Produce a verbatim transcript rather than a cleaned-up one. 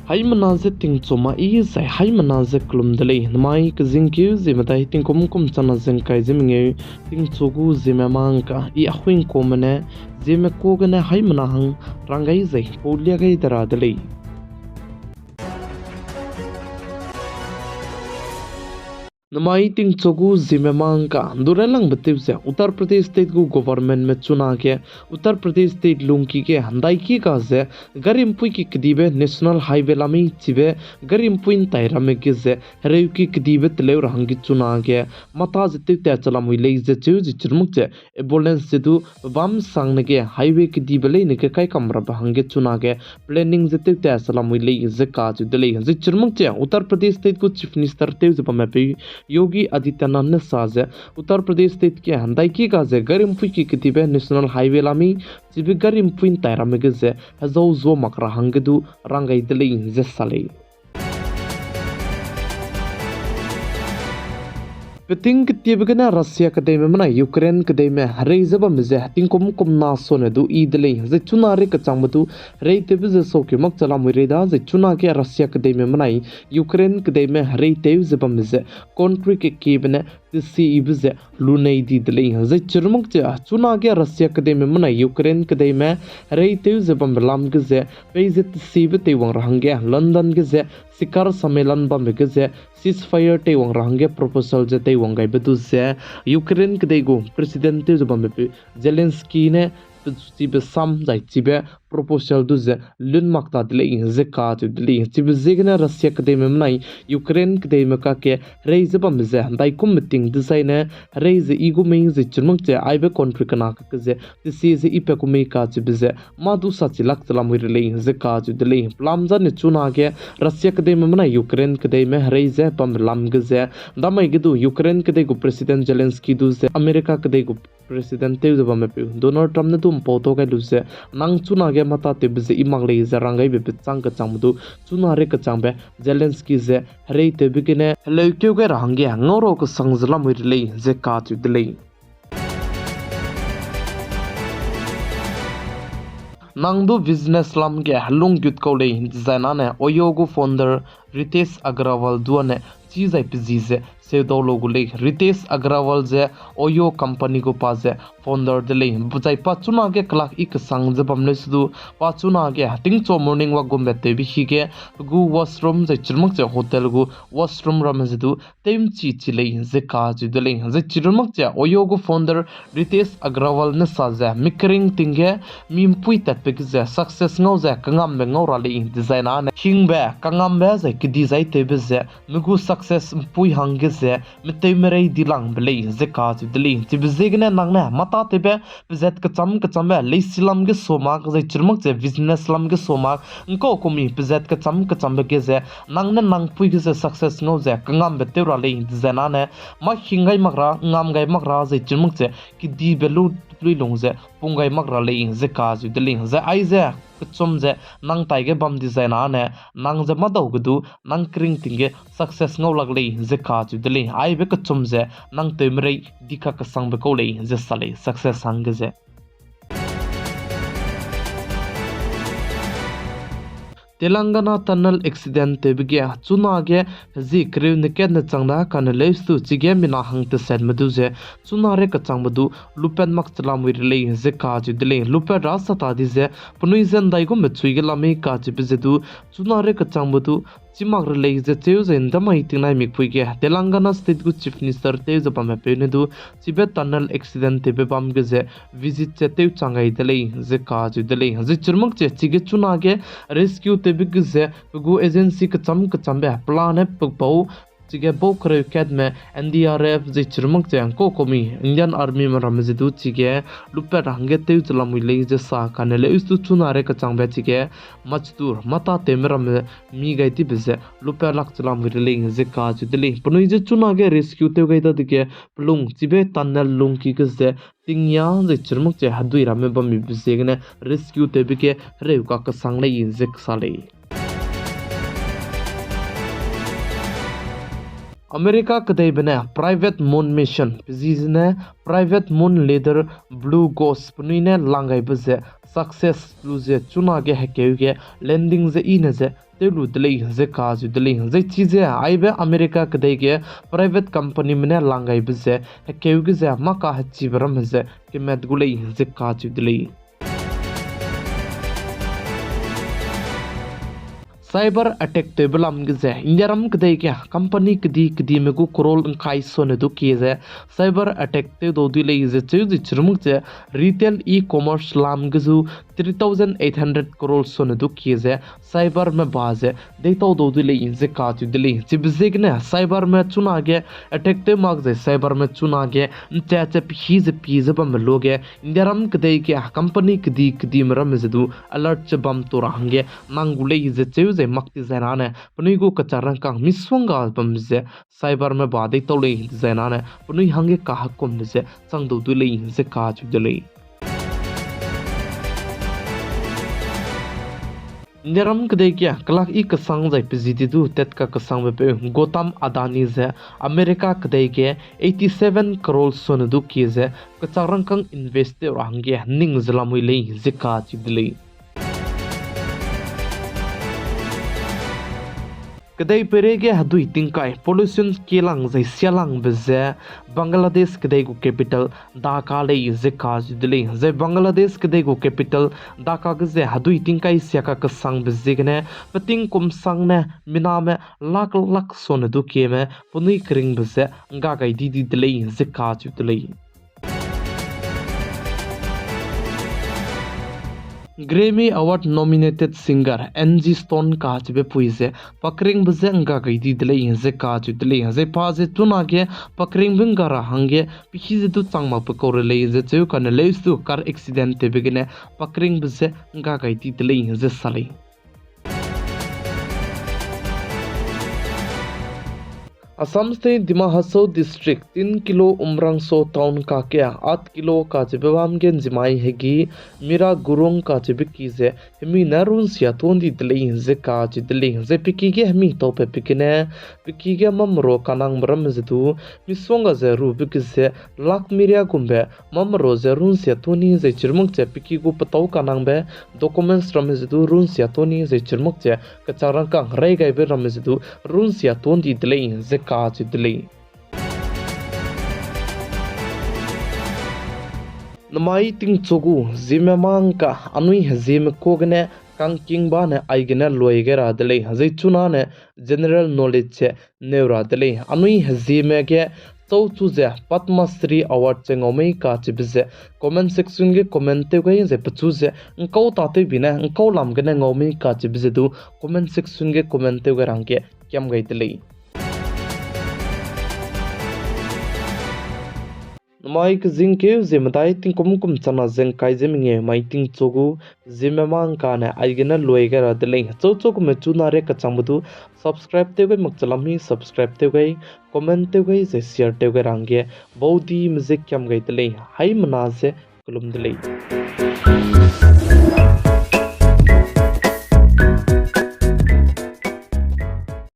Haimena ze tingchu ma i zai haimena ze kelum de lei. Namai kezingkeu ziemme dai tingkum kum chana ze ngkai ze mengeu tingchu gu ziemme mangka i Ahuingkuame ne ziemme kua gene haimena hang rang gai zai pau lia gai de ra de lei. Namai tingchu gu ziemme mangka du railangbe tew ze Uttar Pradesh State gu governmentme chunage Uttar Pradesh State lungki ge ndaiki ga ze gari mpui ki kedibe National Highway lamei chibe gari mpui ntai ramme ge ze hereu ki kedibe teleu ra hangge chunage mata ze tewtat chalamui lei ze cheu ze chirmak ze ambulance ze du pebâm sangne ge highway kedibe leine ge kaikam rabe hangge chunage planning ze tewtat chalamui lei ze kacheu de lei. Zai chirmak ze Uttar Pradesh State gu Chief Minister tew ze bamme peu Yogi Adityanath ne sa ze Uttar Pradesh State ge ndaiki ga ze gari mpui ki kedibe National Highway lamei chibe gari mpui ntai ramme ge ze hezau zua mak ra hangge du rang gai de lei ze sa lei. Peting ketiebe gene Russia kedeime benai Ukraine kedeime herei ze bambe ze tingkum kum na sone du i de lei. Zai chuna rei kechangbe du herei tewbe ze saki mak chalamui rei da, zai chunage Russia kedeime benai Ukraine kedeime herei tew ze bambe ze country kekiebe ne tesibe ze lunei di de lei. Zai chirmak ze chunage Russia kedeime benai Ukraine kedeime herei tew ze bambe lam ge ze peize tesibe teiwang ra hangge London ge ze sikar sammelan bambe ge ze ceasefire teiwang ra hangge proposal ze teiwang gaibe du ze Ukraine kedei gu President tew ze bambe peu Zelensky ne pechibe sam zai chibe proposal du ze lun mak ta de lei ze kacheu de lei. Chibe ziegene Russia kedeime benai Ukraine kedeime kakge herei ze bambe ze ndaikumme ting dezaine herei ze i gu mei ze chirmak ze aibe country kena kakge ze tesi ze i pa gu mei kacheube ze mâ du sa chi lak chalamui re lei ze kacheu de lei. Pelam zane chunage Russia kedeime benai Ukraine kedeime herei ze bambe lam ge ze damai ge du Ukraine kedei gu President Zelensky du ze America kedei gu President tew ze bamme peu Donald Trump ne du mpau tau gai lu ze nang chunage mata tewbe ze i mak lei ze rang gaibe pechâng kechangbe du chuna rei kechangbe Zelensky ze herei tewbe gene heleukeu gai ra hangge ngaurau kesang ze lamui re lei ze kacheu de lei. Nang du business lam ge helung gut kau lei dezainane Oyo gu founder Ritesh Agrawal duane chi zai pezi ze seudau lu gu lei. Ritesh Agrawal ze Oyo company gu pa ze founder de lei. Zai pa chunage kelak i kesang ze bam leu se du, pa chunage tingchu morning walk gumbe tewbe hige pe gu washroom zai chirmak ze hotel gu washroom ramme ze du tew'nchi chi lei ze kacheu de lei. Zai chirmak ze Oyo gu founder Ritesh Agrawal ne sa ze mi kering ting ge mi mpui tatbe ge ze success ngau ze kengambe ngau ra lei dezainane hingbe kengambe zai kedi zai tewbe ze me gu success mpui hangge ze metew merei dilangbe lei ze kacheu de lei. Chibe ziegene nang ne mata tewbe pezat kecham kechambe leisi lam ge sa mak zai chirmak ze business lam ge sa mak ngkau kumi pezat kecham kechambe ge ze nang ne nang pui ge ze success ngau ze kengambe tew ra lei dezainane mâ hing gai mak ra ngam gai mak ra zai chirmak ze kedibe lu luilung ze pung gai mak ra lei ze kacheu de lei. Zai aize kechum ze nang taige bam dezainane nang ze mâdau ge du nang kering ting ge success ngau lak lei ze kacheu de lei. Aibe kechum ze nang tew merei dika kesangbe kau lei ze sa lei success hangge ze. Telangana tunnel accident tewbe ge chunage hezi kereu ne kat ne chang da kane leustu chige mina hang tesetme du ze chuna rei kechangbe du lupat mak chelamui re lei ze kacheu de lei. Lupat ra sa ta di ze penui ze ndaigumbe chui ge lamei kacheube ze du chuna rei kechangbe du chi mak re lei ze cheu ze ndamai tingnai mikpui ge Telangana State gu Chief Minister tew ze bamme peu ne du chibe tunnel accident tewbe bam ge ze visit ze tew chang gai de lei ze kacheu de lei. Zai chirmak ze chige chunage rescue tewbe ge ze pe gu agency kecham kechambe plan ne pebau chige bau kereu katme N D R F zai chirmak ze ngkau kumi Indian Armyme ramme ze du chige lupat ra hangge tew chelamui lei ze sa kane leustu chuna rei kechangbe chige machdur mata tewme ramme mi gai dibe ze lupat lak chelamui re lei ze kacheu de lei. Penui ze chunage rescue tew gai dadege pelung chibe tunnel lungki ge ze tingya zai chirmak ze hedui ramme bammibe ziegene rescue tewbe ge hereu kakesang lei ze sa lei. America kedeibe ne Private Moon Mission, pe zi zene Private Moon Leader Blue Ghost penui ne langgaibe ze success lu ze chunage hekeu ge landing ze i ne ze tew lu de lei ze kacheu de lei. Zai chize aibe America kedei ge private companyme ne langgaibe ze hekeu ge ze mâ kahechibe ramme ze kemat gu lei ze kacheu de lei. Cyber attack tewbe lam ge ze Indiaram kedei ge company kedi kedime gu crore ngkai sone du kie ze cyber attack tew dau dui lei ze cheu ze chirmuk ze retail e-commerce lam ge zu three thousand eight hundred crore sone du kie ze cyberme ba ze deitau dau dui lei ze kacheu de lei. Chibe ziegene cyberme chunage attack tew mak ze cyberme chunage ncha che pehi ze pie ze bamme luage Indiaram kedei ge company kedi kedime ramme ze du alert che bam tu ra hangge nang gu lei ze cheu ze mak ti zai nane penui gu kachak rangkâng misongga bam ze cyberme ba deitau lei ti zai nane penui hangge kahekumbe ze chang dau dui lei ze kacheu de lei. Indiaram kedei ge kelak i kesang zai pe zi di du tat kakesangbe peu Gautam Adani ze America kedei ge eighty seven crore sone du kie ze kachak rangkâng invest tew ra hangge ning ze lamui lei ze kacheu de lei. Kedei peireige hedui tingkai pollution kielang zai sialangbe ze Bangladesh kedei gu capital Dhaka lei ze kacheu de lei. Zai Bangladesh kedei gu capital Dhaka ge ze hedui tingkai sia kakesangbe ziegene peting kum sangne miname lak lak sone du kieme penui keringbe ze ngga gai di di de lei ze kacheu de lei. Grammy Award nominated singer Angie Stone kacheube pui ze pakeringbe je ngga gai di de lei ze kacheu de lei. Zai pa ze chunage pakeringbe ngga ra hangge pehi ze du chang makbe kau re lei ze cheu kane leuse du car accident tewbe gene pakeringbe je ngga gai di de lei ze sa lei. Assam State Dima Hasao District तीन kilo Umrangso town kakge आठ kilo kacheube bam ge nzimai hegi Mira Gurung kacheube ki ze hemi ne runsia tuâ ndi de lei ze kacheu de lei. Zai pe ki ge hemi taupe pe gene pe ki ge mamero kanangbe ramme ze du misongga ze rube ge ze lak miria gumbe mamero ze runsia tuâ ni zai chirmuk ze pe ki gu petâu kanangbe documents ramme ze du runsia tuâ ni zai chirmuk ze kachak rangkâng hereigaibe ramme ze du runsia tuâ ndi de lei ze kacheu de lei. Namai tingchu gu Zeme mangka anui Zeme ka gene kangkingba ne aigene luai gai ra de lei. Zai chunane general knowledge ze neu ra de lei. Anui Zeme ge châu chu ze Padma Shri Award ze ngau mei kacheube ze comment section ge comment tew gai ze pechu ze ngkau tatewbi ne ngkau lam gene ngau mei kacheube ze du comment section ge comment tew gai ra hangge kiam gai de lei. Namai kezingkeu ze medai tingkum kum chana ze ngkai ze mengeu mai tingchu gu Zeme mangka ne aigene luai gai ra de lei. Châu chu gume chuna re kachangbe du subscribe tew gai makche lam hi subscribe tew gai, comment tew gai ze share tew gai ra hangge baudime ze kiam gai de lei. Haimena ze kelum de lei.